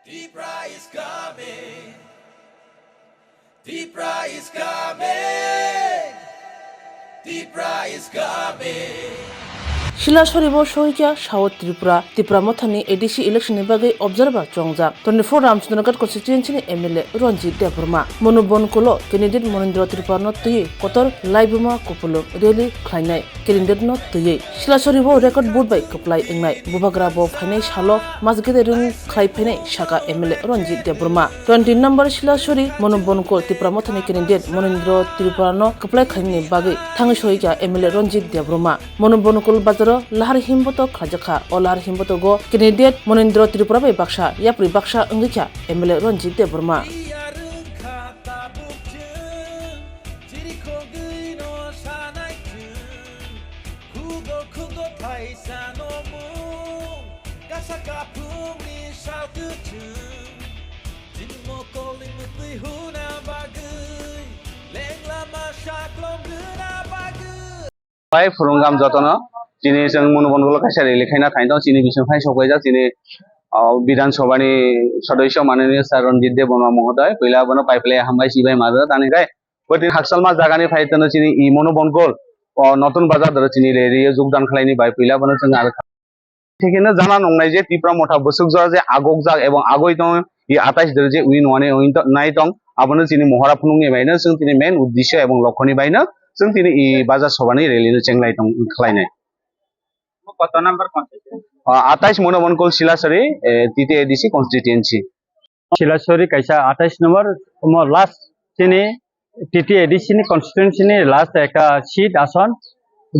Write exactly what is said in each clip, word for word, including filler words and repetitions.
Tipra is coming. Tipra is coming. Tipra is coming. Silasori bo sohikya South Tripura, Tipra Mothani A D C election ni bagwi observer chongjak. Twenty-four Ramchandraghat constituency ni M L A Ranjit Debbarma. Monu Bonkulo candidate Monindra Tripura no twiwi kotor laibuma kupulung rally khlainai candidate no twiwi. Silasori bo record vote bai kwplai wngnai. Bubagra bo phainai salo mas gede rwng khlai phainai saka M L A Ranjit Debbarma. Twenty number Silasori Monu Bonkol Tipra Mothani candidate Monindra Tripura no kwplai khlainani bagwi thangwi sohikya M L A Ranjit Debbarma. Monu Bonkol bazaro lahar himbotok khlaijakha. O lahar himbotogo candidate Monindra Tripura bai baksa yapri baksa wngwi kha M L A Ranjit Debbarma. Khugo khugo thaisa no mung, kasa kaphungni sal kwchwng. Chini mokolni mwtwi huna bagwi, leng lama saklom rwna bagwi. Bai phurunggam jotono, chini chwng Monu Bonkolo kaisa rally khaina thangwi tongo, chini bising phai sok paijak, chini, o, Bidhan Sabhani sodosyo mananiya Sir Ranjit Debbarma mohodoy, puila bono pai phlai hambai sibai majo, tani khe bwtwi haksalma jagani phai tono chini i Monu Bonkol, o, Notun Bazar doro chini rally o jogdan khlaini bai puila bono chwng ar Thikino jana nungnai je Tipra Motha bwswk jora je agokjak ebong agoi tong i atais doro je ui nungani ui to-, nai tong, abono chini mohora phunukni baino chwng tini main uddesyo ebong lokhoni baino chwng tini i bajar sobani rally no chenglai tong khlainai. Koto number constituency? Ah, atais Monu Bonkol Silasori, eh, T T A D C constituency. Silasori kaisa atais number, omo last chini T T A D C ni constituency ni last ekta seat ason,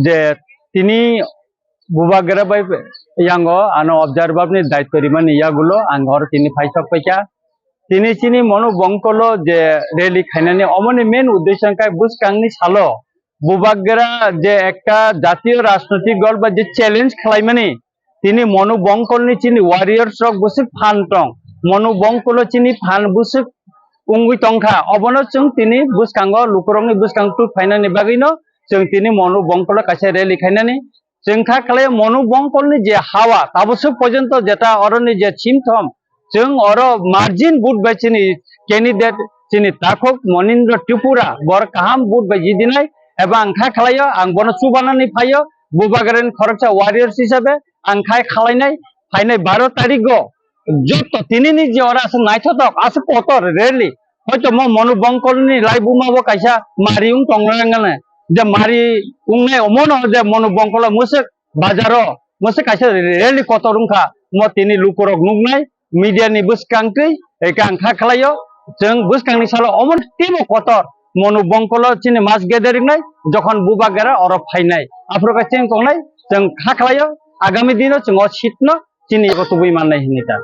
je tini Bubagra bai yango ano observer ni daityo rimani yagulo ang oro tini phaisok paikha. Tini chini Monu Bonkolo je rally khainani omoni main uddesyo wngkha bwskangni salo Bubagra je ekta jatiyo rajnoitik dol bai je challenge khlaimani, tini Monu Bonkol ni chini warriors rok bwswk phan tong, Monu Bonkol o chini phan bwswk wngwi tongkha, obono chwng tini bwskango lukurokni bwskang twi phainani bagwino chwng tini Monu Bonkol o kaisa rally khainani. Chwng kha khlai Monu Bonkol ni je hawa, tabuk swk porjonto jeta oroni je chimthom, chwng oro margin vote bai chini candidate chini takhuk Monindra Tripura bor kaham vote bai jidinai, eba ang kha khlaio, ang bono chubanani phaio, Bubagrani khoroksa warriors hisabe ang khai khlainai, phainai baro tarikgo joto tinini je oro aswk naithotok, aswk kotor rally, hoito mo Monu Bonkol ni laibuma bo kaisa mari wng tong nang nang, je mari wngnai omono je Monu Bonkol o mwswk bazaro mwswk kaisa rally kotor wngkha, mo tini lukurok nuknai, media ni bwskang twi, eka ang kha khlaio, chwng bwskangni salo omo teibo kotor, Monu Bonkol o chini mass gathering nai, jokhon Bubagra oro phainai, aphuru khe chwng tongnai, chwng kha khlaio, agami dino chwng o seat no chini ego tubui mannai hinwi ta.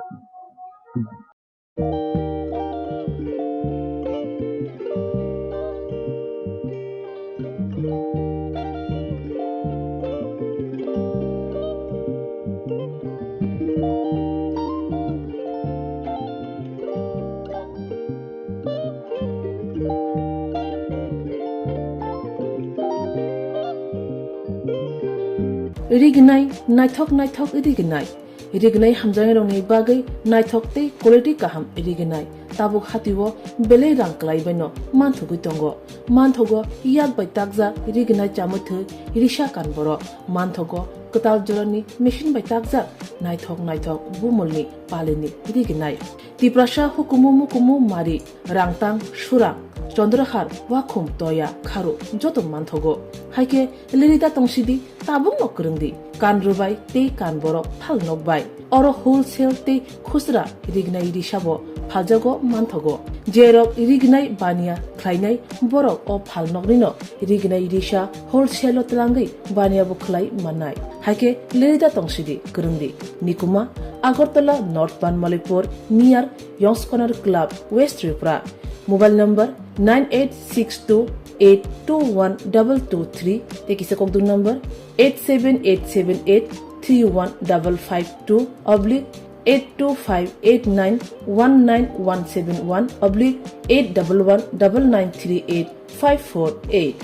Rignai, naithok naithok rignai. Rignai hamjaknairokni bagwi naithok tei quality kaham rignai. Tabuk hatio belai rang kwlaibaino manthogwi tongo. Manthogo yak bai takjak rignai chamwi thwi risa kan borok. Manthogo kwtal jorani machine bai takjak naithok naithok bumulni palini rignai. Tiprasa hukumu mukumu mari, rangtang, surang, chondrohar, wakhum, toya, kharu joto manthogo. Haikhe lerida tongsidi, tabukno kwrwngdi, kan rwbai tei kan borok phal nokbai. Oro wholesale tei khusra rignai risabo phaljago manthogo. Jerok rignai baniya khlainai borok o phalnoknino rignai risa wholesale-o twlangwi baniya bo khlai mannai. Haikhe lerida tongsidi kwrwngdi. Nikuma, Agartala North Banmalipur near Yong's Corner Club, West Tripura. Mobile number nine eight six two eight two one double two three tei kisa kokduk number eight seven eight seven eight three one double five two oblique eight two five eight nine one nine one seven one oblique eight double one double nine three eight five four eight.